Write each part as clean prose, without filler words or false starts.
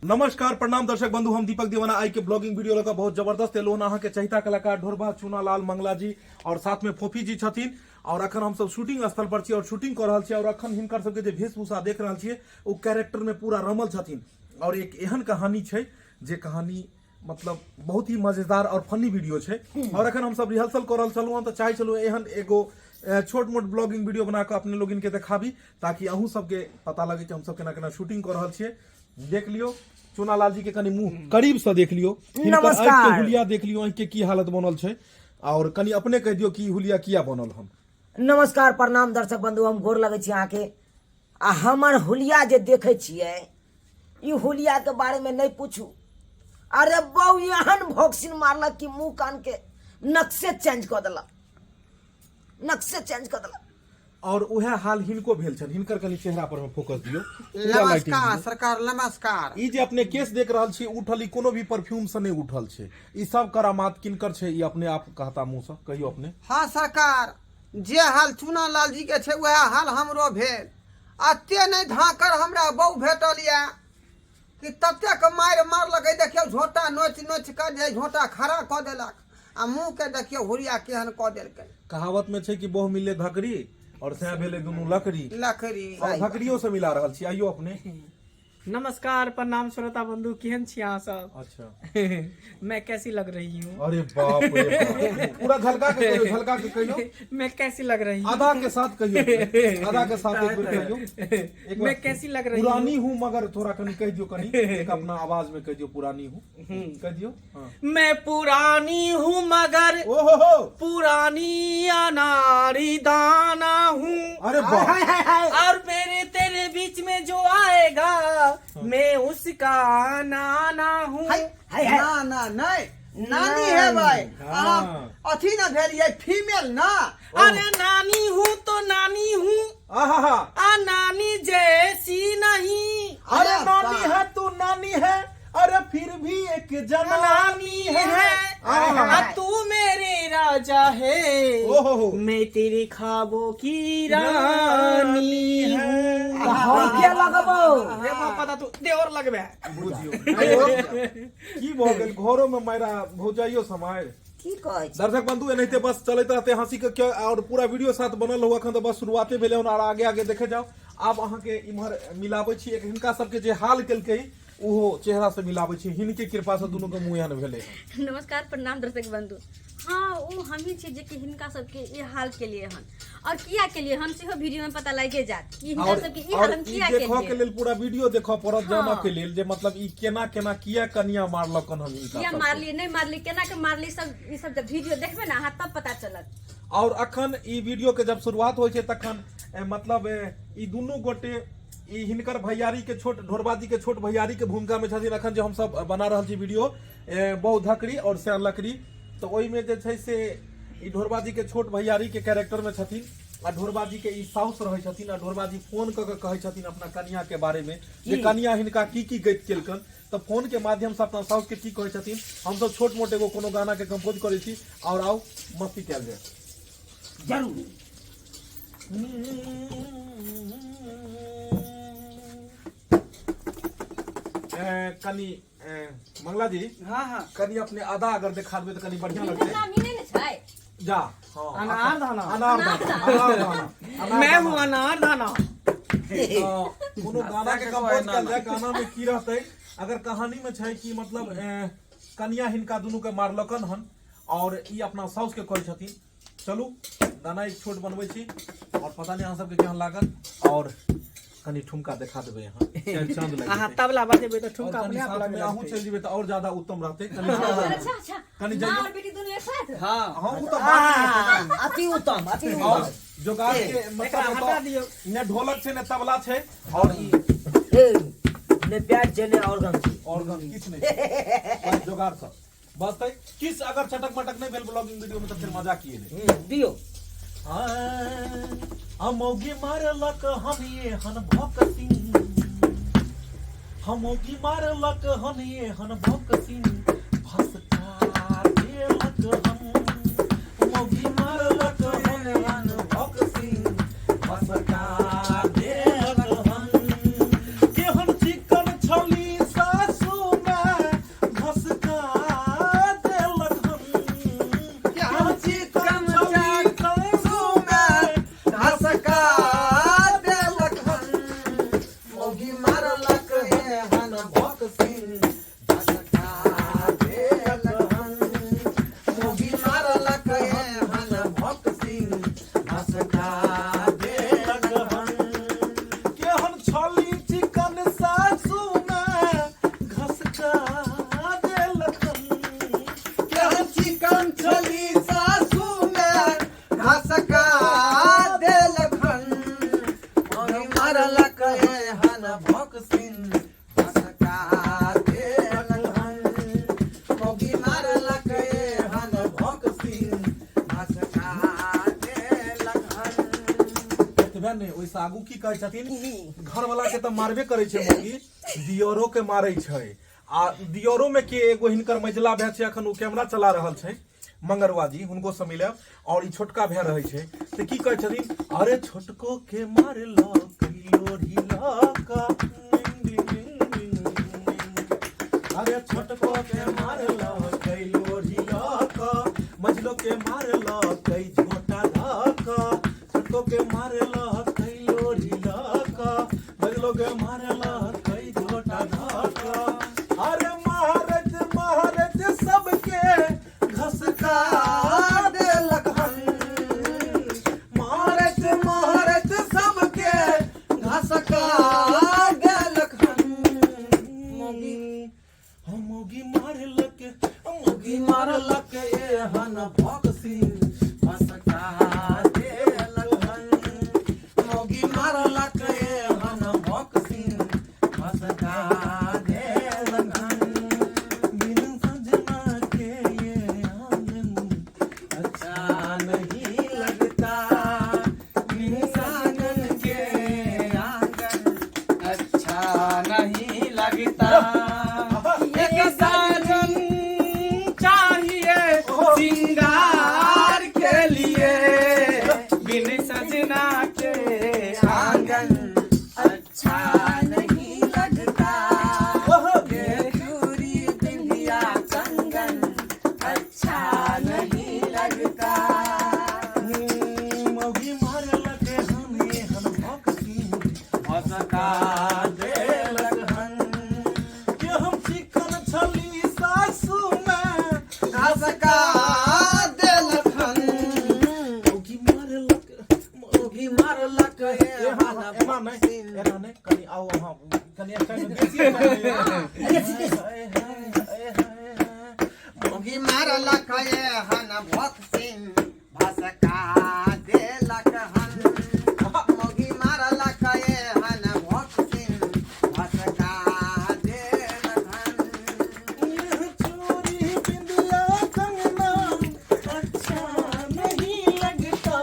नमस्कार प्रणाम दर्शक बंधु, हम दीपक दीवाना आई के ब्लॉगिंग वीडियो लगा बहुत जबरदस्त एलो अहाँ के चहिता कलाकार ढोरबा चूना लाल मंगला जी और साथ में फोफी जी छथिन। और अखन हम सब शूटिंग स्थल पर छी और शूटिंग कर रहल छी और अखन हिनकर सबके जे वेशभूषा देख रहल छियै ओ कैरेक्टर में पूरा रमल छथिन। और एक एहन कहानी छै जे कहानी मतलब बहुत ही मजेदार और फनी वीडियो छै। और अखन हम सब रिहर्सल कर रहल छलहुँ हँ तऽ चाहै छलहुँ एहन एगो छोट मोट ब्लॉगिंग वीडियो बना कऽ अपने लोगिन के देखाबी ताकि अहूँ सबके पता लगे कि हम सब केना केना शूटिंग कर रहल छियै। देख लियो चुनालाल जी के कनि मुंह करीब से देख लियो, हिनकर आँखि के नमस्कार। हुलिया देख लियो, आँखि के की हालत बनल छै। और कनि अपने कहि दियो कि हुलिया किया बनल हन। नमस्कार प्रणाम दर्शक बंधु, हम गोर लगै छी अहाँके। आ हमर हुलिया जे देखै छियै, ई हुलिया के बारे में नहीं पूछू। अरे बौ एहन भोक्सिन मारलक कि मुंह कान के नक्शे चेंज कऽ देलक, नक्शे चेंज कऽ देलक। और उहे हाल हिनको भेल छनि, हिनकर कनि चेहरा पर में फोकस दियौ, पूरा लाइटिंग नमस्कार दियौ। सरकार नमस्कार। ई जे अपने केस देख रहल छी उठल, ई कोनो भी परफ्यूम से नहीं उठल छै। ई सब करामात किनकर छै ई अपने आप कहता मुंह से, कहियो अपने। हाँ सरकार, जे हाल चूना लाल जी के छै वएह हाल हमरो भेल। अते नहि धाकर हमरा बहू भेटल यऽ कि ततेक मारि मारलक, देखियौ झोटा नोचि नोचि कऽ जे झोटा खड़ा कऽ देलक आ मुँह के देखियौ हुरिया केहन कऽ देलकै। कहावत में छै कि बहु मिले धकरी और सैं भेलै दुनू लकड़ी। लकड़ी। और धकरियो से मिला रहल छी। आइयो अपने। नमस्कार प्रणाम श्रोता बंधु, केहन छी अहाँ सब? अच्छा। मैं कैसी लग रही हूँ? अरे बाप रे बाप। पूरा झलका के कहियो, झलका के कहियो। मैं कैसी लग रही हूँ? आधा के साथ कहियो, आधा के साथ एक बेर कहियो। एक बार मैं कैसी लग रही हूँ? पुरानी हूँ मगर थोड़ा कनी कह दियो, कनी एक अपना आवाज में कह दियो पुरानी हूँ, कह दियो। हाँ। मैं पुरानी हूँ मगर ओहो हो, पुरानी अनारी दाना हूँ। अरे बाप। हाय हाय हाय। और मेरे तेरे बीच में जो आएगा मैं उसका नाना हूँ। हाय हाय हाय। ना ना नहीं नानी है भाई। हाँ। अहाँ अथी ना भेलियै फीमेल ना। अरे नानी हूँ तो नानी हूँ, आहा हा। आ नानी जैसी नहीं। अरे अरे नानी बाप। है तू नानी है, अरे फिर भी एक जनानी नानी है। है। आहा। आ तू मेरे राजा है, ओहो हो। मैं तेरे ख्वाबों की रानी हूँ। तऽ हम किया लगबौ? रे बाप, पता तू देवर लगबे। बुझियो की भऽ गेल, घरो में मारा भौजाइयो समाय की कहै छी? दर्शक बंधु एनाहिते बस चलैत रहते हंसी के क्या, और पूरा वीडियो साथ बनल हुआ। अखन तऽ बस शुरुआते भेलै हन और आगे आगे देखे जाओ। आब अहाँके इम्हर मिलाबै छी एक हिनका सबके जे हाल केलकै ओहो चेहरा से मिलाबै छी, हिनके कृपा से दुनू के मुँह एहन भेलै। नमस्कार प्रणाम दर्शक बंधु। हाँ ओ हमही छी जे कि हिनका सबके ई हाल के लिए हन और किया के लिए हन सेहो वीडियो में पता लागे जात कि हिनका और सबके ई हाल और हम ई किया के देखऽ के लिए लेल पूरा वीडियो देखऽ पड़त हाँ। जानऽ के लेल जे मतलब ई केना केना किया कनिया मारलकन हम हिनका किया सबके। मारली नहीं मारली केना के मारली सब ई सब जब वीडियो देखबे ना अहाँ तब पता चलत। और अखन ई वीडियो के जब शुरुआत होइ छै तखन मतलब ई दुनू गोटे ई हिनकर भैयारी के छोट ढोरबा जी के छोट भैयारी के भूमिका में छथिन। अखन जे हम सब बना रहल छी वीडियो बहु धकरी और श्याम लकड़ी, तऽ ओहिमे जे छै से ई ढोरबा जी के छोट भैयारी के कैरेक्टर में छथिन आ ढोरबा जी के ई साउस रहै छथिन। आ ढोरबा जी फोन कऽ के कहै छथिन अपना कनिया के बारे में जे कनिया हिनका की की गति केलकन, तऽ फोन के माध्यम से अपना साउस के की कहै छथिन। हमसब छोट मोट एगो कोनो गाना के कंपोज करै छी और आउ मस्ती कयल जाय। जरूर। कनि मंगला जी, हाँ हाँ, कनि अपने आधा अगर देखा देबै तऽ कनि बढ़िया हिनकर लगतै। नाम ई नहि ने छै? जा हाँ, अनार दाना। अनार दाना, अनार दाना, अनार मैं दाना। हूँ अनार दाना। तऽ कोनो गाना के कंपोज कयल जाय, गाना में की रहतै? अगर कहानी में छै कि मतलब कनिया हिनका दुनू के मारलकन हन और ई अपना साउस के कहै छथिन। चलू गाना एक छोट बनबै छी और पता नहीं अहाँ सबके केहन लागल। और कनि ठुमका देखा देबै अहाँ, चारि चांद लागि अहाँ जेतै। तबला बजेबै तऽ और ठुमका कनि अपने आप साथ में लगे अहूँ लगतै। चलि जेबै तऽ और ज्यादा उत्तम रहतै। कनि अच्छा अच्छा, कनि माँ जाइयौ। और बेटी दुनू एक साथ। हाँ हाँ, ओ तऽ बात नहि आ, अति उत्तम, अति और उत्तम। जोगाड़ के एकरा मतलब हटा ओतऽ दियौ। ने ढोलक छै ने तबला छै और ई ए, ने प्याज छै ने ऑर्गन छै। ऑर्गन किछु नहि छै, बस जोगाड़ सब बस। तै किछु अगर चटक मटक नहि भेल ब्लॉगिंग वीडियो में तऽ फेर मजा की एलै। दियौ। हमोगी मारलक हम एहन भकसिंह, हमोगी मारलक हन एहन भकसिंह, भसका देलक हम। मौगी मारलक हन एहन भकसिंह, भसका देलक हम। केहन चिकन छली सासु एहन भक सिंह भसका देलक हन। मौगी मारलक एहन भक सिंह भसका देलक हन। केहन छली चिकन सासु में घसका देलक हन। केहन चिकन छली सासु में घसका देलक हन। मौगी मारलक एहन भक सिंह भसका देलक हन। मौगी मारलक एहन भक सिंह भसका देलक हन। एतबे नहि, ओहिसँ आगू की कहै छथिन? घरवला के तऽ मारबे करै छै मौगी, दियरो के मारै छै। आ दियरो में के एगो हिनकर मझिला भाय छै, अखन ओ कैमरा चला रहल छै, मंगरुआ जी, हुनको से मिलब। और ई छोटका भाय रहै छै, तऽ की कहै छथिन? अरे छोटको के मारलक लोढ़ी लऽ कऽ, अरे छोटको के मारलक लोढ़ी लऽ कऽ, मझिलो के मारलक झोटा धऽ कऽ, छोटको के मारलक लोढ़ी लऽ कऽ, मझिलो के मारलक झोटा धऽ कऽ, अरे मारत मारत सबके घसका देलक हन। मारत मारत सबके घसका देलक हन। मौगी, हम मौगी मारलक, मौगी मौगी मारलक एहन भक सिंह भसका देलक हन। मौगी मारलक एहन भक सिंह भसका देलक हन। बिन सजना के ये आंगन अच्छा नहीं लगता, बिन साजन के आंगन अच्छा नहीं लगता। एक साजन चाहिए सिंगार के लिए, बिन सजना के आंगन अच्छा नहीं लगता। ये चूड़ी बिंदिया कंगन अच्छा नहीं लगता। मौगी मारलक हन एहन भक सिंह भसका देलक हन। के हम चिकन छली सासु में घसका देलक हन। मौगी मारलक, मौगी मारलक एहन एना नहि, एना नहि, कनि आउ अहाँ, कनि स्टाइल में बेसी स्टाइल में। अरे सीधे। हाय, हाय, हाय, हाय, हाय। मौगी मारलक एहन भक सिंह भसका देलक हन। मौगी मारलक एहन भक सिंह भसका देलक हन। यह चोरी बिंदिया कंगना अच्छा नहीं लगता,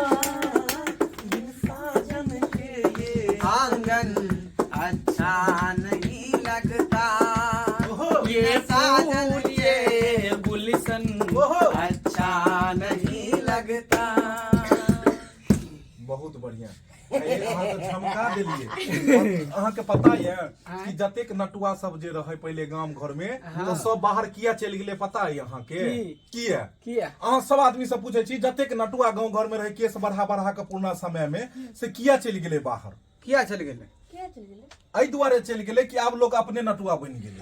बिन साजन के ये आंगन अच्छा नहीं लगता। ओहो, ये साजन फूल ये गुलशन ओहो। अच्छा नहीं लगता। बहुत बढ़िया, अहाँ तऽ झमका देलियै। अहाँके पता यऽ कि जतेक नटुआ सब जे रहै पहिले गाम घर में, तऽ सब बाहर किया चलि गेलै, पता यऽ अहाँके? की? किया? किया? अहाँ सब आदमी से पूछै छी, जतेक नटुआ गाँव घर में रहै केस बढ़ा बढ़ा कऽ पुरना समय में, से किया चलि गेलै बाहर? किया चलि गेलै? किया चलि गेलै? एहि दुआरे चलि गेलै कि आब लोग अपने नटुआ बनि गेलै।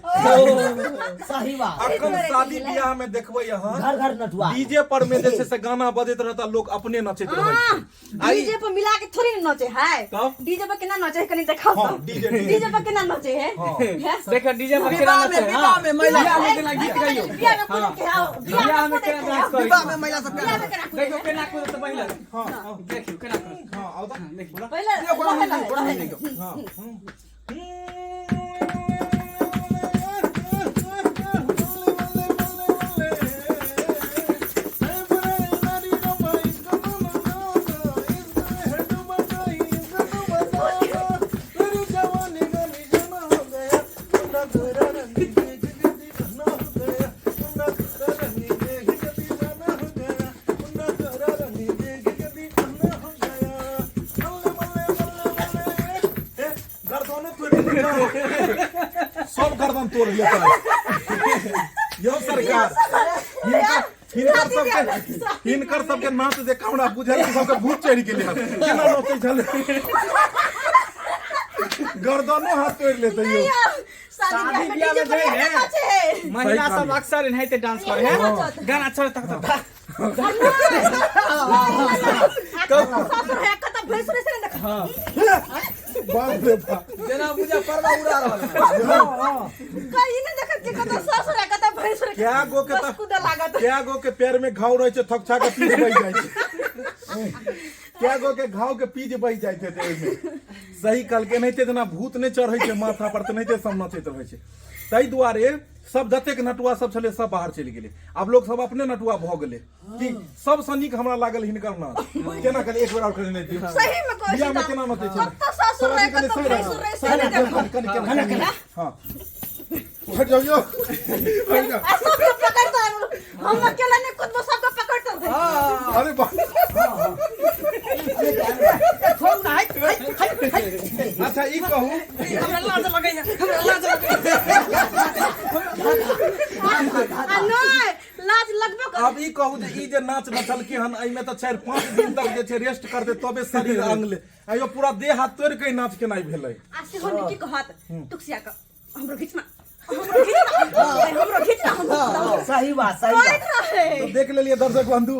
सही बात। अखन शादी बियाह में देखबै अहाँ, घर घर नटुआ। डीजे पर में जे छै से गाना बजैत रहता, लोग अपने नचैत रहै छै। आ डीजे पर मिला के थोड़ी न नचे है। तब? डीजे पर केना नचे है, कनी देखाओ। हाँ, तो डीजे, डीजे। डीजे पर केना नचे है? हाँ। हैं? देखो, डीजे पर केना विवाह में नचे, विवाह हाँ। में महिला बियाह में केना गीत गाइयो। बियाह में कूदे के आओ, बियाह बियाह में में केना कूदे के डांस आओ। करी। विवाह में महिला सब बियाह में केना कूदे देखो है? केना कूदत महिला। हाँ, हाँ। देखियो केना कूदत। हाँ, आओ तऽ। देखियो। पहिले गोड़ा रहे में रहे, गोड़ा में रहे। हाँ, हम्म। गर्दनो तोड़ि देलकै, सब गर्दन तोड़ लेता यौ सरकार। हिनकर हिनकर सबके नाच देख हमरा बुझल कि सबके भूत चढ़ि गेलै हन। केना नचै छलै, गर्दनो हाथ तोड़ि लेतै यौ। नहीं, शादी शादी ब्याह में ब्याह डीजे में पर जे एहने है। नाचे है। महिला सही सब कहलियै। अक्सर एनाहिते डांस करे एहने है नाचत। गाना चल तक तक आ कतऽ सासुर है, कतऽ भैंसुर है, से नहि देखत। बाप रे बाप। जेना बुझा परवा उड़ा रहल है। कहीं नहि देखत कि कतऽ सासुर है, कतऽ भैंसुर है। क्या गो के बस तऽ कूदऽ लागत। क्या गो के पैर में घाव रहे छै, थकछा के पीज बहि जाइ छै। क्या गो के घाव के पीज बहि जाइत हेतै ओहिमे। सही कहलकै, एनाहिते जेना भूत नहि चढ़ै छै माथा पर, तेनाहिते सब नचैत रहै छै। ताहि दुआरे सब जतेक नटुआ सब छलै सब बाहर चलि गेलै। आब लोक सब अपने नटुआ भऽ गेलै। कि सबसँ नीक हमरा लागल हिनकर नाच। केना कहलियै? एक बेर आओर कनि नहि दियौ। सही में कहै छी बियाह में तऽ। केना नचै छलै? कतऽ सासुर सब रहै, आदमी कनि कतऽ साइड भैंसुर रहै, से साइड नहि देखब। कनि कनि कनि हँ, हट जाउ यौ, हट जाउ। आ सबके पकड़तै, हम अकेला नहि कुदबो, सबके पकड़तै। अरे बाप। छोड़ू ना, हट हट हट हट। अच्छा ई कहू, हमरा लाज लगैया, हमरा लाज लगैया। आ नहि लाज लगबो कर। आब ई कहू जे ई जे नाच नचलकै हन, एहिमे तऽ 4-5 दिन तक जे छै रेस्ट करतै तबे शरीर अंग ले। आइयो पूरा देह हाथ तोड़ि के ई नाच केनाइ भेलै। आ सेहो ने की कहत, तुकसिया के हमरो घिचना, हमरो घिचना, हमरो घिचना, हमरो। सही बात, सही बात। कहैत रहे। तो देख लेलियै दर्शक बंधु,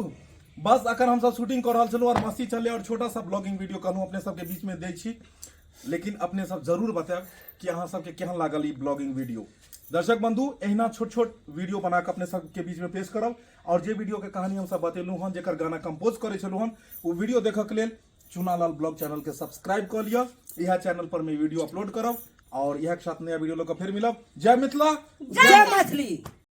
बस अखन हमसब शूटिंग कऽ रहल छलहुँ और मस्ती चललै और छोटा सा ब्लॉगिंग वीडियो कहलहुँ अपने सबके बीच में दै छी। लेकिन अपने सब जरूर बतायब कि अहाँ सबके केहन लागल ई ब्लॉगिंग वीडियो। दर्शक बंधु, एहिना छोट छोट वीडियो बना कऽ अपने सबके बीच में पेश करब। और जे वीडियो के कहानी हमसब बतेलहुँ हन, जेकर गाना कंपोज करै छलहुँ हन, ओ वीडियो देखऽ के लेल चुनालाल ब्लॉग चैनल के सब्सक्राइब कऽ लिअ। इएह चैनल पर में वीडियो अपलोड करब और इएह के साथ नया वीडियो लऽ कऽ फेर मिलब। जय मिथिला, जय मैथिली।